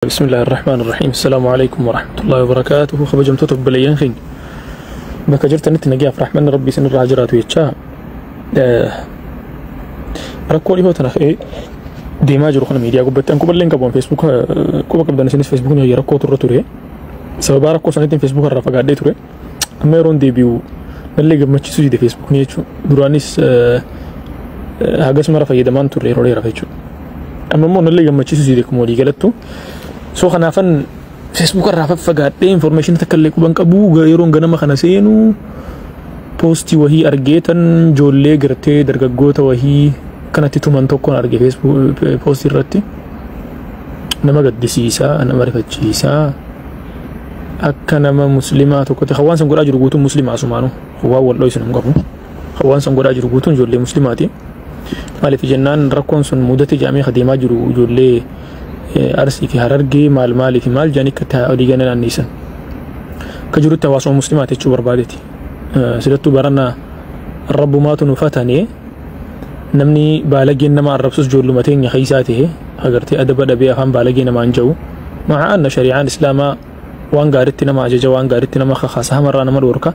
بسم الله الرحمن الرحيم. السلام عليكم ورحمة الله وبركاته. Kabajamtoota obboleeyyan keenya bakka jirtanitti nagayaaf rahmanni rabbii isin irraa jiraatu jechaa, rakkoo dhihoo tana ka'ee deemaa jiru kana miidiyaa gubbatti an quballee hin qabu. Facebook quba qabdan isinis, Facebookni rakkoo turre ture. Sababaa rakkoo saniitiin Facebook irraa fagaadhee ture. Amma yeroon deebi'u nallee gammachiisuu dide Facebookni jechuudha. Duraanis hagas mara fayyadamaan turre yeroo dheeraaf jechuudha. Amma immoo nallee gammachiisuu dide akkuma walii galattu. So kanaafan Facebook irraa faffagaadhee information takka illee quban qabu. Yeroon ganama kana seenu poostii wahii argeetan, ijoollee gartee dargaggoota wahii kanatti tuman tokkoon arge Facebook poostii irratti. Nama gaddisiisaa, nama rifachiisaa. Akka nama muslimaa tokkotti hawaan san godhaa jiru guutuun muslimaa asumaanu waan wal dho'isu hin qabu. Hawaan san godhaa jiru guutuun ijoollee muslimaati. Maaliif jennaan, rakkoon sun mudate jedhamee deemaa jiru ijoollee Arsii fi Harargee maal maalii fi maal jedhanii akka olii gana naannisan. Akka jirutti hawaasuma muslimaati jechuu barbaadeeti. Sidattuu barana rabbumaatu nu fatane, namni baalageen nama arrabsus ijoolluma teenya keessaa ta'e agartee adaba dhabee afaan baalagee namaan jedhu. Maca anna shari'aan islaamaa waan gaaritti nama ajaja, waan gaaritti nama kakaasa, hamarraa nama dhoorka.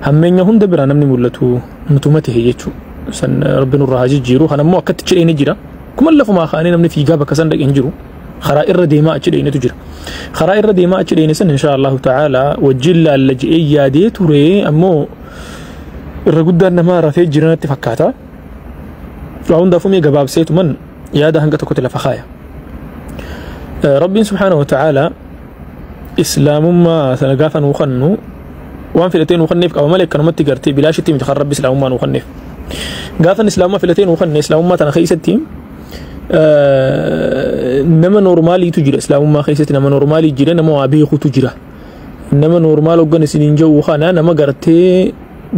Hammeenya hunda biraa namni mul'atu nutuma ta'e jechuudha. San rabbi nurraa haa jijjiiru. Kanammoo akkatti cidhee jira. Kuma lafumaa kaanee namni fiigaa bakka san dhaqee hin jiru. Karaa irra deemaa achi dheenetu jira. Karaa irra deemaa achi dheene san insha Allahu ta'ala wajjin laalla je'ee yaadee ture, ammoo irra guddaan namaa rafee jira natti fakkaata. Waa hundaafuu mee gabaabseetu man yaada hanga tokkotti lafa kaaya. Rabbiin subhaanahu wa ta'ala islaamummaa sana gaafa nuu kennu waan filatee nuu kenneef qaba malee akkanumatti gartee bilaashitti miti kan rabbi islaamummaa nuu kenneef. Gaafa islaamummaa filatee nuu kenne, islaamummaa tana keessatti nama noormaaliitu jira. Islaamummaa keessatti nama noormaalii jira, nama waa beekutu jira. Nama normal hoggan isiniin jedhu kana nama gartee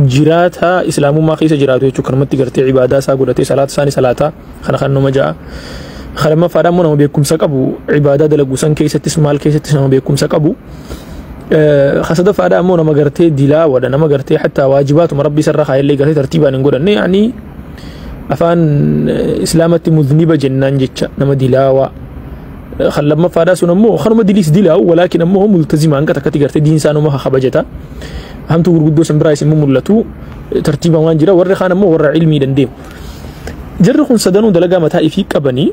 jiraata islaamummaa keessa jiraatu jechuudha. Kanumatti gartee ibaadaa isaa godhatee salaata isaanii salaataa kana kan nama ja'a. Kan lammaffaadhaan immoo nama beekumsa qabu, ibaadaa dalagu san keessattis maal keessattis nama beekumsa qabu. Kan sadaffaadhaan immoo nama gartee dilaawadha, nama gartee hatta waajibaatuma rabbii sarara kaayellee gartee tartiibaan hin godhanne, yaani afaan islaamatti mudniba jennaan jecha, nama dilaawaa. Kan lammaffaadhaa sun ammoo kanuma diliis dilaawu, walaakin ammoo multazima hanga takkatti gartee diin isaa nama kabajata. Hamtuu gurguddoo san biraa isin mul'atu tartiibaan waan jira. Warri kaan ammoo warra ilmii dandeemu. Jarri kun sadanuu dalagaa mataa ifii qabanii,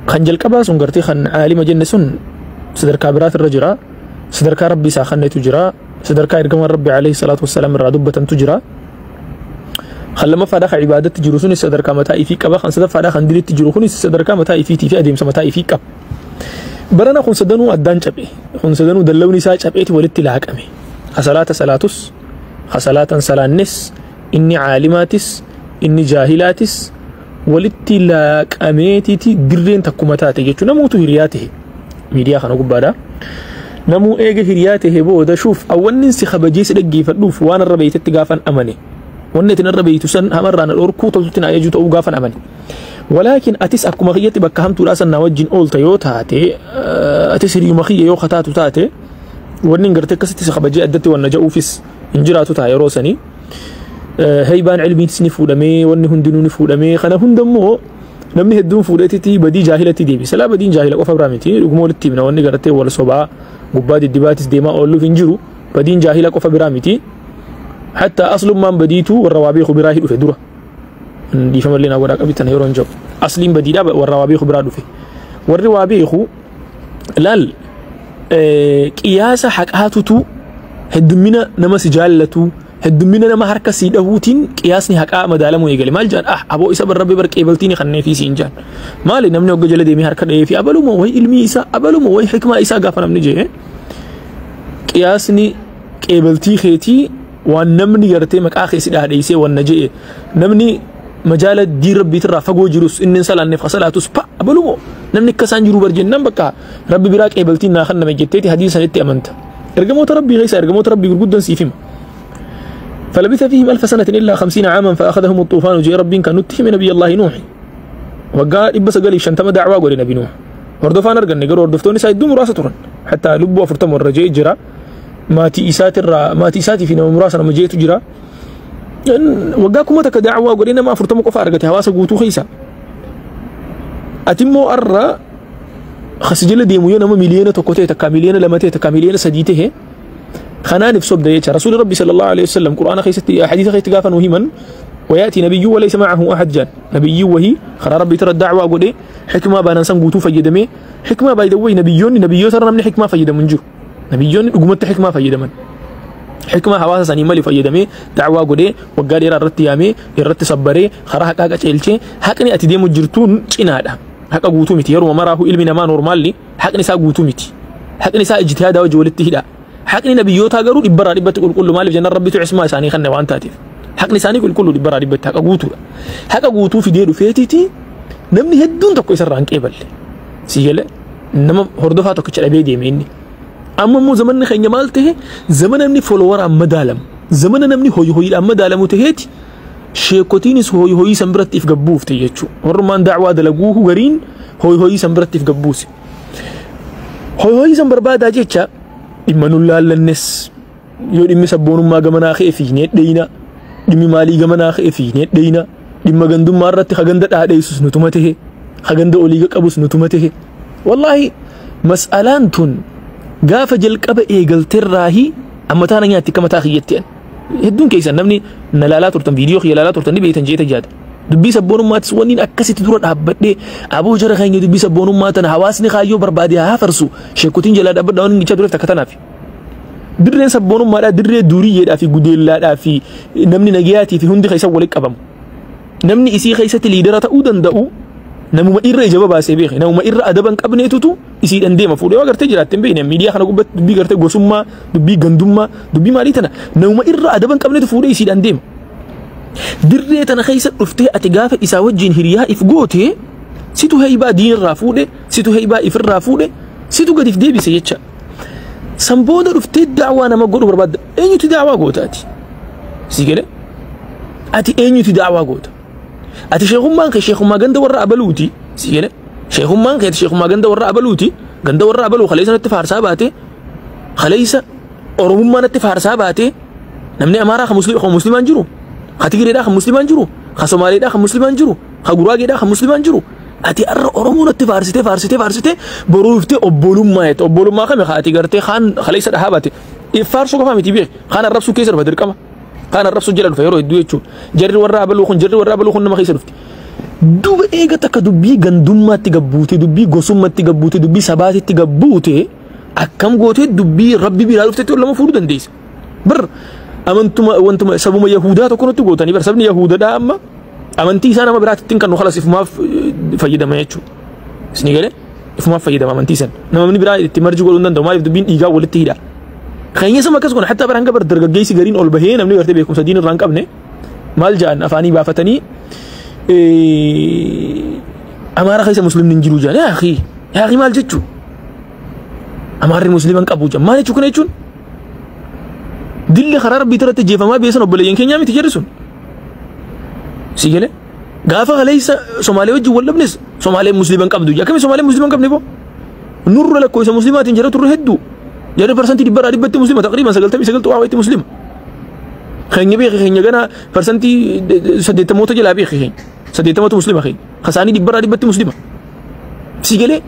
kan jalqabaa sun gartee kan aalima jenne sun sadarkaa biraatirra jira. Sadarkaa rabbi isaa kennetu jira. Sadarkaa ergamaan rabbi alayhi salaatu wassalaam irraa dubbatantu jira. Kan lammaffaadhaa kan ibaadatti jiru sunis sadarkaa mataa ifii qaba. Kan sadaffaadhaa kan dilitti jiru kunis sadarkaa mataa ifiitii fi adeemsa mataa ifii qaba. Barana kun sadanuu addaan cabe. Kun sadanuu dallawni isaa cabeeti walitti laaqame. Ka salaata salaatus, ka salaatan salaannes, inni caalimaatis, inni jaahilaatis walitti laaqameetiiti dirreen takkuma taate jechuudha. Namuutu hiriyaa ta'e miidiyaa kana gubbaadha. Namuu eega hiriyaa ta'e booda, shuuf, awwanni si kabajee si dhaggeeffadhuuf waan irra beeytetti gaafan amane. Wanni ati irra beeytu san hamarraa na dhorkuu, toltutti na ajaju ta'uu gaafan amane. Walaakin atis akkuma kiyyatti bakka hamtuudhaa san na wajjin oolta yoo taate, atis hiriyuma kiyya yoo kataatu taate, wanni gartee akkasitti si kabajee addatti wanna ja'uufis hin jiraatu ta'a yeroo sanii. Heybaan ilmiitis ni fuudhamee, wanni hundinuu ni fuudhamee. Kana hundammoo namni hedduun fuudheetiti badii jaahilatti deebisa. Laa, badiin jaahila qofa biraa miti, dhuguma walitti himna, wanni gartee wal sobaa gubbaa diddibaatis deemaa ooluuf hin jiru. Badiin jaahila qofa biraa miti. Hatta aslummaan badiitu warra waa beeku biraa dhufe dura. Dhiifamallee naa godhaa qabitan yeroo hin jiru. Asliin badiidha warra waa beeku biraa dhufe. Warri waa beeku laal, qiyaasa haqaatutu heddummina nama si jaallatu, heddummina nama harka sii dhahuutiin qiyaasni haqaa madaalamuu eegale. Maal jedhan? Ah, aboo, isa bar rabbi bar qeebaltiin kanneefii siin jedhan. Maali, namni hogga jala deemee harka dhahee fi abaluma wayi ilmii isaa, abaluma wayi hikmaa isaa gaafa namni jee, qiyaasni qeebaltii keetii waan namni gartee maqaa kee si dhaadheessee wanna jee, namni majaala diin rabbiitirraa fagoo jirus, inni hin salaanneef salaatus, pa abalumoo namni akka isaan jiru bar jennaan, bakka rabbi biraa qeebaltiin naa kenname jetteeti hadiisa sanitti amanta. Ergamoota rabbii keessa ergamoota rabbii gurguddan siif hima. فلبث فيهم ألف سنة إلا 50 عاما فأخذهم الطوفان جاء ربي كان نتهم نبي الله نوح. Waggaa 950 dacwaa godhe nabi Nuux. Hordofaan arganne, garuu hordoftoonni isaa hedduu muraasa turan. Hatta lubbuu 40 warra jee jira. Maatii isaatirraa, maatii isaatii fi nama muraasa nama jeetu jira. Waggaa 1000 dacwaa godhee nama 40 qofa argate hawaasa guutuu keessa. Ati immoo arra Kasi jala deemu yoo nama 1 miliyoona ta'e, takka 2 miliyoona ta'e, takka 3 miliyoona ta'e, kanaaniif sobda jecha. Rasuulli Rabbi sallallahu alaihi wasallam Qur'aana keessatti, hadiisa keessatti gaafa nu himan, ويأتي نبي وليس معه أحد جان نبي وهي خرا ربي ترى الدعوة قولي حكمة بانا سنقوتو فيدمي حكمة بايدوي نبيون نبيو ترى نمني حكمة فيدمن جو نبيون قمت حكمة فيدمن حكمة hawaasa sanii mali fayyadamee da'waa godhee waggaa dheeraa irratti yaamee irratti sabbaree karaa haqaa qaceelchee. Haqni ati deemu jirtuun cinaadha, haqa guutuu miti. Yeruma maraahu ilmi namaa normaalli haqni isaa guutuu miti, haqni isaa ijtihaadaa wajji walitti hidha. Haqni nabiyyootaa garuu dhibbarraa dhibbatti qulqullu. Maaliif jennaan, Rabbitu ismaa isaanii kanne waan taateef haqni isaanii qulqullu, dhibbarraa dhibbatti haqa guutuudha. Haqa guutuu fidee dhufeetiiti namni hedduun tokko isarraa hin qeeballe. Si gale, nama hordofaa tokkicha dhabee deeme inni. Amma immoo zamanni keenya maal ta'e? Zamana namni followeraan madaalamu, zamana namni hoyi hoyiidhaan madaalamu taheeti. Sheekotiinis hoyi hoyii san biratti if gabbuufte jechuudha. Warrumaan da'waa dalaguuhu gariin hoyi hoyii san biratti if gabbuuse. Hoyi hoyii san barbaadaa jecha dhimma nun laallannes yoo dhimmi sabboonummaa gamanaa ka'e fiignee dheeyna, dhimmi maalii gamanaa ka'e fiignee dheeyna, dhimma gandummaa irratti haganda dhaadheessus nutuma tahe, haganda olii qabus nutuma tahe. Wallaahi mas'alaan tun gaafa jalqaba eegalteerraahi amma taana nyaatti akka mataa kiyyatti an. Hedduun keessan namni na laalaa turtan, viidiyoo kiyya laalaa turtan ni beektan jeeta jaata. Dubbii sabboonummaattis wanni akkasitti dura dhaabbadhee, aboo jara keenya, dubbii sabboonummaa tana hawaasni kaayyoo barbaade haa farsu, sheekotiin jalaa dhaabbadha waan inni tureef takka tanaaf. Dirreen sabboonummaadhaa dirree duuriyyeedhaa fi gudeellaadhaa fi namni nagayaatii fi hundi keessa walitti qabamu. Namni isii keessatti leader ta'uu danda'u namuma irra ija babaasee beeke, namuma irra adaba hin qabneetutu isiidhaan deema fuudhee waa gartee jiraatte hin beekne. Miidiyaa kana gubbatti dubbii gartee gosummaa, dubbii gandummaa, dubbii maalii tana namuma irra adaba hin qabneetu fuudhee isiidhaan deema. Dirree tana keessa dhuftee ati gaafa isaa wajjin hiriyaa if goote, situ heybaa diinirraa fuudhe, situ heybaa ifirraa fuudhe, situ gadiif deebise jecha. San booda dhuftee daawaa nama godhu barbaadda. Eenyutu daawaa goota ati? Si galee? Ati eenyutu daawaa goota? Ati sheekummaan kee sheekummaa ganda warra abaluuti. Si galee? Sheekummaan kee sheekummaa ganda warra abaluuti. Ganda warra abaluu kaleessa natti faarsaa baate, kaleessa Oromummaa natti faarsaa baate. Namni Amaaraa kan Muslimaan jiru, ka Tigireedhaa kan Muslimaan jiru, ka Somaaleedhaa kan Muslimaan jiru, ka Guraageedhaa kan Muslimaan jiru. Ati har'a Oromoo natti faarsitee faarsitee faarsitee boruu dhuftee obbolummaa jette. Obbolummaa kami ati gartee kaan kaleessa dhahaa baate? Faarsuu qofaa miti beek, kaan arrabsuu keessa dhufa dirqama. Kaan arrabsuu jala dhufa yeroo hedduu jechuudha. Jarri warra abaluu kun nama keessa dhufti. Duba eega takka dubbii gandummaatti gabbuute, dubbii gosummaatti gabbuute, dubbii sabaatitti gabbuute, akkam gootee dubbii Rabbi biraa dhuftetti ol lama fuudhuu dandeessa? Bar amantuma wantuma sabuma Yahudaa tokko nutti gootanii. Bar sabni Yahudaadhaa amma amantii isaa nama biraatti kan nu kalas ifumaaf fayyadama jechuudha. Isinii galee? Ifumaaf fayyadama amantii san. Namni biraa itti marji godhuu hin danda'u. Maaliif? Dubbiin dhiigaa walitti hidha. Keenya sama akkas kun hatta bara hanga bar dargaggeessi gariin ol bahee namni gartee beekumsa diin irraa hin qabne maal ja'an afaanii baafatanii, Amaara keessa Muslimni hin jiru jedhan. Yaa akhi, yaa akhi, maal jechuu? Amaarri Muslima hin qabu jedhan. Maal jechuu kana jechuun? Dilli karaa Rabbii irratti jeefamaa beesan obboleeyyan keenyaa miti jarri sun. Si galee? Gaafa kaleessa Somaalee wajjin wal dhabnes Somaaleen Muslima hin qabdu. Akkami Somaaleen Muslima hin qabne boo? Nurra lakkoofsa Muslimaatiin jara turre hedduu. Jarri 100% Muslima, taqriiban 99.1 Muslima. Keenya beeke, keenya gana 80% jalaa beeke keenya. 80tu Muslima keenya. Kasaanii 100% Muslima. Si galee?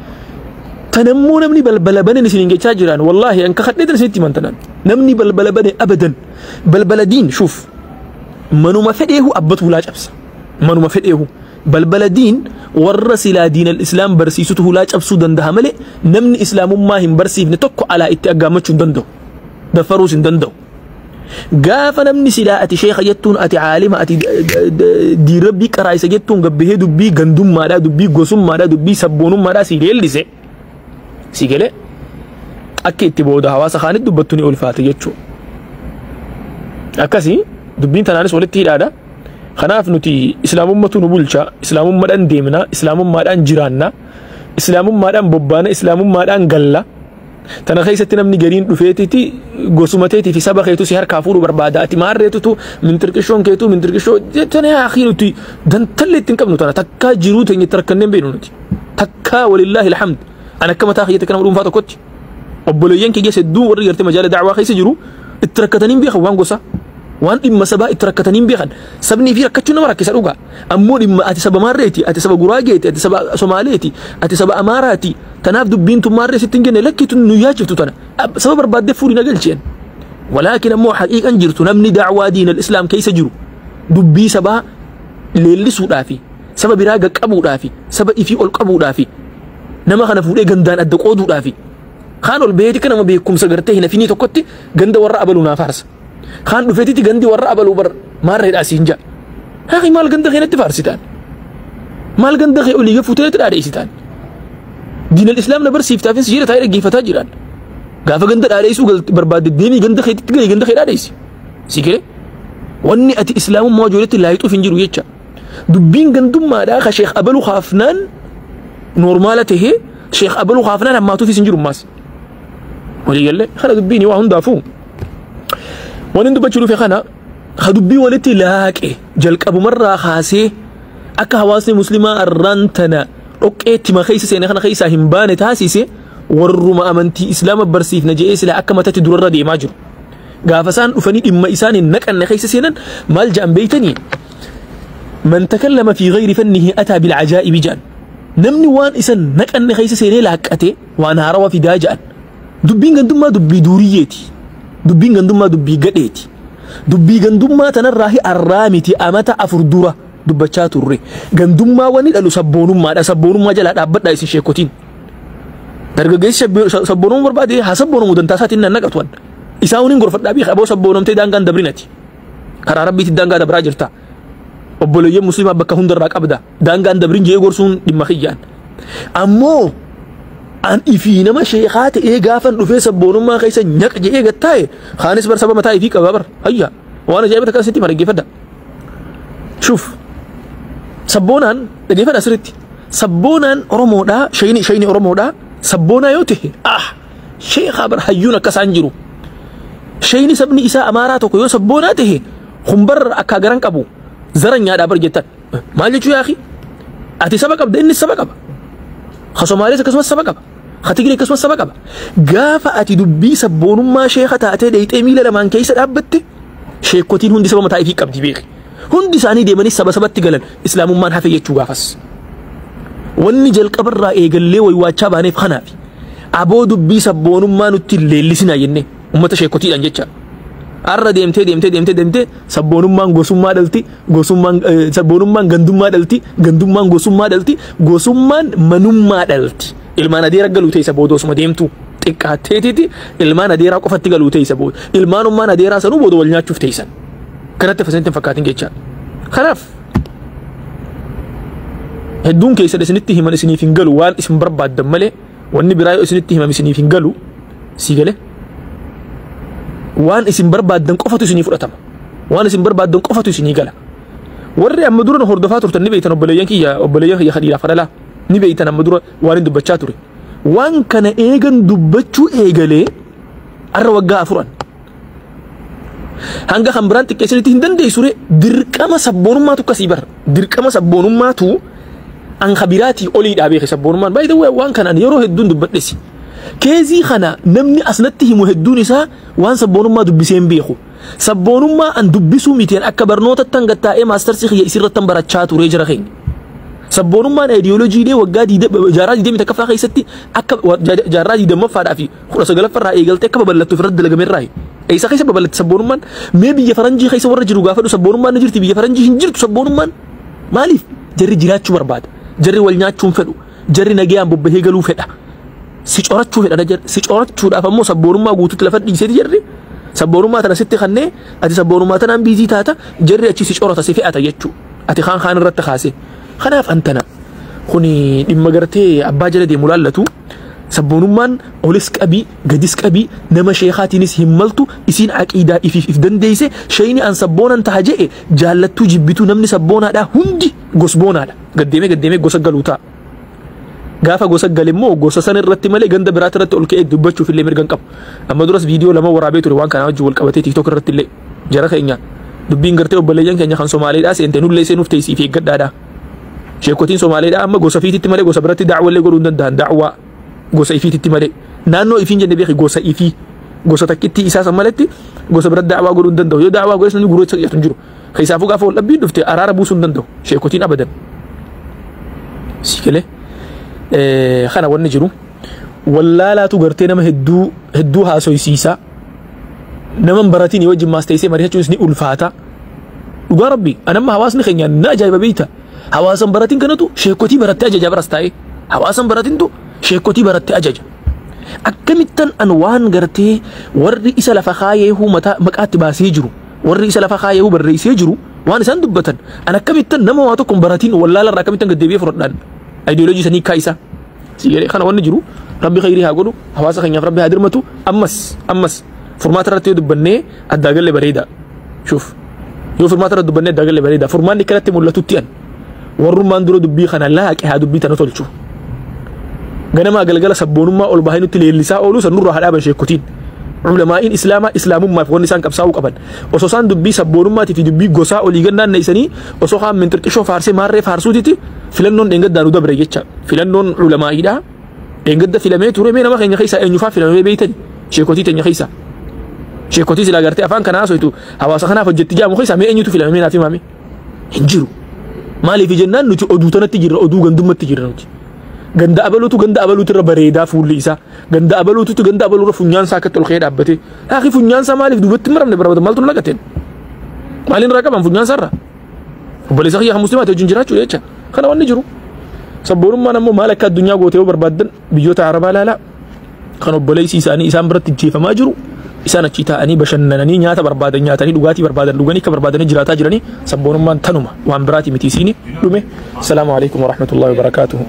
Tanammoo namni balbala banan isin jechaa jiran, wallaahi an kakadhee tan isinitti himan tanan. Namni balbala bane abadan. Balbala diin shuuf. Manuma fedheehu abbatu hulaa cabsa. Manuma fedheehu. Balbala diin warra silaa diin al-islaam barsiisutu hulaa cabsuu danda'a malee namni islaamummaa hin barsiifne tokko alaa itti aggaammachuu hin danda'u. Daffaruus hin danda'u. Gaafa namni silaa ati sheekha jettuun, ati caalima, ati diin Rabbii qaraayisa jettuun gabbahee dubbii gandummaadhaa, dubbii gosummaadhaa, dubbii sabboonummaadhaa si leellise, si galee, akka itti booda hawaasa kaanitti dubbattu ni ulfaate jechuudha. Akkasii dubbiin tanaanis walitti hidhaadha. Kanaaf nuti Islaamummatu nu bulcha, Islaamummaadhaan deemna, Islaamummaadhaan jiraanna, Islaamummaadhaan bobbaana, Islaamummaadhaan galla. Tana keessatti namni gariin dhufeetiti gosuma teetii fi saba keetu si harkaa fuudhuu barbaada. Ati maarreetutu mintirqishoon keetu mintirqishoo tana. Yaa akhi, nuti dantallee ittiin qabnu tana takkaa jiruu teenya itti rakkanneen beeknu nuti. Takkaa, walillaahi alhamd. An akka mataa kiyyatti kana dhuunfaa tokkotti. Obboleeyyan kiyya hedduu warri gartee majaala da'waa keessa jiru itti rakkatanii beekan waan gosaa. Waan dhimma sabaa itti rakkatanii hin beekan. Sabni fi rakkachuu nama rakkisa dhugaa. Ammoo dhimma ati saba maarreeti, ati saba guraageeti, ati saba somaaleeti, ati saba amaaraati, tanaaf dubbiin tun maarree sitti hin jenne, lakkitu nu yaachiftu tana. Saba barbaaddee fuudhi na galcheen. Walaakin ammoo haqiiqan jirtu, namni da'waa diin al-islaam keessa jiru dubbii sabaa leellisuudhaafi, saba biraa gaqqabuudhaafi, saba ifii ol qabuudhaafi, nama kana fuudhee gandaan adda qooduudhaafi, kaan ol baheeti kan nama beekumsa gartee hin hafinii tokkotti ganda warra abaluu naa faarsa. Kaan dhufeetiti gandi warra abaluu bar maarreedhaa siin ja'a. Haaqi, maal ganda keenyatti faarsitaan? Maal ganda kee olii fuuteetti dhaadheessitaan? Diin al-islaam na barsiiftaafis jira taa'ee dhaggeeffataa jiran. Gaafa ganda dhaadheessuu barbaadde deemii ganda keetitti galee ganda kee dhaadheessi. Si galee? Wanni ati islaamummaa ijoolleetti laayixuuf hin jiru jecha. Dubbiin gandummaadhaa ka sheekh abaluu kaafnaan normal tahee, sheekh abaluu kaafnaan hammaatuufis hin jiru ammaas. Walii galee kana dubbiin waa hundaafuu. Wanni dubbachuu dhufe kana, ka dubbii walitti laaqe jalqabumarraa kaasee akka hawaasni muslimaa arraan tana dhoqqeetti keessa seene kana keessaa hin baane taasise, warruma amantii islaama barsiifna je'ee sila akka matatti durarra deemaa jiru. Gaafa isaan dhufanii dhimma isaan hin naqanne keessa seenan maal ja'an beeytanii? من تكلم في غير فنه أتى بالعجائب جان. Namni waan isan naqanne keessa seenee laaqqate waan haarawaa fidaa ja'an. Dubbiin gandummaa dubbii duuriyyeeti. Dubbiin gandummaa dubbii gadheeti. Dubbii gandummaa tanarraa arraa miti, amata 4 dura dubbachaa turre. Gandummaa wanni dhalu sabboonummaadha. Sabboonummaa jalaa dhaabbadhaa isin sheekotiin. Dargaggeessi sabboonummaa barbaade haa sabboonumu, dantaa isaatiin nan naqatuwan. Isaa waliin gorfadhaa beeka, aboo sabboonumtee daangaan dabrinati. Karaa rabbiitti daangaa dabraa jirta. Obboleeyyan musliimaa bakka hundarraa qabda. Daangaan dabrin jee gorsuun dhimma kiyyaan. Ammoo an ifii nama sheekaa ta'ee gaafan dhufee sabboonummaa keessa nyaq je'ee gattaa'e, kaanis bar saba mataa ifii qaba bar. Hayya, waan ajaa'iba takka asitti dhaggeeffadha. Shuf, sabboonaan dhaggeeffadha asirratti. Sabboonaan Oromoodhaa, shayini Oromoodhaa sabboonaa yoo ta'e, ah, sheekaa bar hayyuun akka isaan jiru. Shayini sabni isaa Amaaraa tokko yoo sabboonaa ta'e, humbar akka garan qabu zaranyaadhaa bar jettan. Maal jechuu yaaqi? Ati saba qabda, inni saba qaba. Ka Somaalees akkasumas saba qaba. Ka Tigree akkasumas saba qaba. Gaafa ati dubbii sabboonummaa sheeka taatee dheeyxee miila lamaan keessa dhaabbatte, sheekotiin hundi saba mataa ifii qabdi beeki. Hundi isaanii deemanii saba sabatti galan, islaamummaan hafe jechuu gaafas. Wanni jalqabarraa eegallee waywaachaa baaneef kanaafi. Aboo, dubbii sabboonummaa nutti leellisinaa jennee uummata sheekotiidhaan jecha. Har'a deemtee deemtee deemtee deemtee sabboonummaan gosummaa dhalti, gosummaan sabboonummaan gandummaa dhalti, gandummaan gosummaa dhalti, gosummaan manummaa dhalti. Ilmaan adeera galuu ta'e isa booda osuma deemtu xiqqaatteetiti ilmaan adeeraa qofatti galuu ta'e isa booda. Ilmaanummaan adeeraa sanuu booda wal nyaachuuf teessan. Kanatti fasanitti hin fakkaatin jecha. Kanaaf hedduun keessan isinitti himan isiniif hin galu, waan isin barbaaddan malee wanni biraa yoo isinitti himam isiniif hin galu, si gale? Waan isin barbaaddan qofatu isinii fudhatama. Waan isin barbaaddan qofatu isinii gala. Warri amma dura na hordofaa turtan ni beektan, obboleeyyan kiyya kadhiiraaf kadhalaa ni beektan, amma dura waan hin dubbachaa ture. Waan kana eegan dubbachuu eegalee arra waggaa 4n. Hanga kan biraan xiqqeessanitti hin dandeessu re, dirqama sabboonummaatu akkasii bara. Dirqama sabboonummaatu an kabiraatii oliidhaa beeke sabboonummaan. Baay'ee waan kanaan yeroo hedduun dubbadhesi. Keezii kana namni asnatti himu hedduun isaa waan sabboonummaa dubbisee hin beeku. Sabboonummaa an dubbisuu miteen akka barnootatti gattaa'ee mastersii kiyya isirratti barachaa ture jira keenya. Sabboonummaan ideoloojiilee waggaa jaarraa 21ffaa keessatti akka jaarraa 20ffaadhaa fi 19ffaarraa eegaltee akka babal'attu ofirratti dalagamerraa. Eessa keessa babal'atti sabboonummaan? Mee biyya faranjii keessa warra jiru gaafadhu, sabboonummaan ni jirti? Biyya faranjii hin jirtu sabboonummaan. Maaliif? Jarri jiraachuu barbaada. Jarri wal nyaachuu hin fedhu. Jarri nagayaan bobbahee galuu fedha. Si corachuu fedha jarri. Si corachuudhaaf ammoo sabboonummaa guutuutti lafa dhiiseeti jarri. Sabboonummaa tana sitti kannee, ati sabboonummaa tanaan busy taata, jarri achi si corata, si fe'ata jechuu. Ati kaan kaan irratti kaasee. Kanaaf antana kuni dhimma gartee abbaa jala deemu laallatu. Sabboonummaan olis qabii gadis qabii nama sheekaatiinis hin maltu, isiin aqiidaa ifiif if dandeeyse. Shayni an sabboonan taha je'e jaallattuu jibbituu, namni sabboonaadha hundi gosboonaadha, gaddeemee gaddeemee gosa galuu ta'a. Gaafa gosa gale immoo gosa san irratti malee ganda biraati irratti ol ka'ee dubbachuuf illee mirga hin qabu. Amma duras viidiyoo lama waraabee ture waan kanaa wajjin wal qabatee TikTok irratti illee. Jara keenya, dubbiin gartee obboleeyyan keenya kan Somaaleedhaa seente nullee seenuuf teessii fi eeggadhaadha. Sheekotiin Somaaleedhaa amma gosa fiititti malee gosa biratti daawwallee godhuu hin danda'an, daawwaa gosa ifiititti malee. Naannoo ifiin jenne beeki, gosa ifii. Gosa takkitti isaa san maletti gosa bira da'waa godhuu hin danda'u. Yoo da'waa godhes namni gurra isa hin jiru. Keessaafuu gaafa wal dhabbiin dhufte araara buusuu hin danda'u. Sheekotiin abadan. Si galee kana wanni jiru. Wallaalaatu gartee nama hedduu hedduu haasoysiisa. Nama hin baratiin wajjin maas teessee mari'achuunis ni ulfaata. Dhugaa Rabbi anamma hawaasni keenya na ajaa'iba beeyta. Hawaasa hin baratiin kanatu sheekotii barattee ajaja baras taa'ee. Hawaasa hin baratintu sheekotii barattee ajaja. Akkamittan an waan gartee warri isa lafa kaayeehuu mataa maqaatti baasee jiru, warri isa lafa kaayeehuu barreessee jiru waan isaan dubbatan, an akkamittan nama waa tokko hin baratiin wallaala irraa akkamittan gad deebi'ee fudhadhaan ayidiyooloojii sanii kaa isaa. Si galee kana wanni jiru. Rabbi khayrii haa godhu, hawaasa keenyaaf Rabbi haa dirmatu. Ammas furmaata irratti yoo dubbannee addaa galle bareeda. Shuuf, yoo furmaata irratti dubbannee addaa galle bareeda. Furmaanni akkanatti mul'atutti an warrummaan dura dubbii kana laaqe haa dubbii tana tolchu. Ganamaa galgala sabboonummaa ol bahee nutti leellisaa ooluu san nurraa haa dhaaban sheekotiin. Ulamaa'iin Islaamaa Islaamummaaf wanni isaan qabsaa'uu qaban. Osoo isaan dubbii sabboonummaatii fi dubbii gosaa olii gad naanneessanii, osoo kaan minxirqishoo faarsee maarree faarsuutitti filannoon dheengaddaa nu dabre jecha. Filannoon ulamaa'iidha. Dheengadda filamee ture. Mee nama keenya keessaa eenyufaa filamee beeytani? Sheekotii teenya keessaa. Sheekotii silaa gartee afaan kana haasoytu hawaasa kanaaf hojjetti jaamu keessaa mee eenyutu filame, mee naaf himaame? Hin jiru. Maaliif jennaan nuti oduu tanatti jirra, oduu gandummatti jirra nuti. Ganda abaluutu ganda abaluutu irra bareedaa fuulli isaa. Ganda abaluututu ganda abaluu irra funyaan isaa akkatti ol ka'ee dhaabbate. Haaqi funyaan isaa maaliif duubatti hin maramne barbaada, maaltu nu naqateen? Maaliin irraa qaban funyaan isaa irraa? Obboleessa kiyya kan musliimaati wajjin jiraachuu jecha. Kana wanni jiru. Sabboonummaan ammoo maal akka addunyaa goote yoo barbaaddan biyyoota Arabaa ilaalaa. Kan obboleessi isaanii isaan biratti jeefamaa jiru. Isaan achii taa'anii bashannananii, nyaata barbaadan nyaatanii, dhugaatii barbaadan dhuganii, akka barbaadanii jiraataa jiranii. Sabboonummaan tanuma, waan biraati miti. Isiini dhume. Salaamu alaikum warahmatullahi wabarakaatuhu.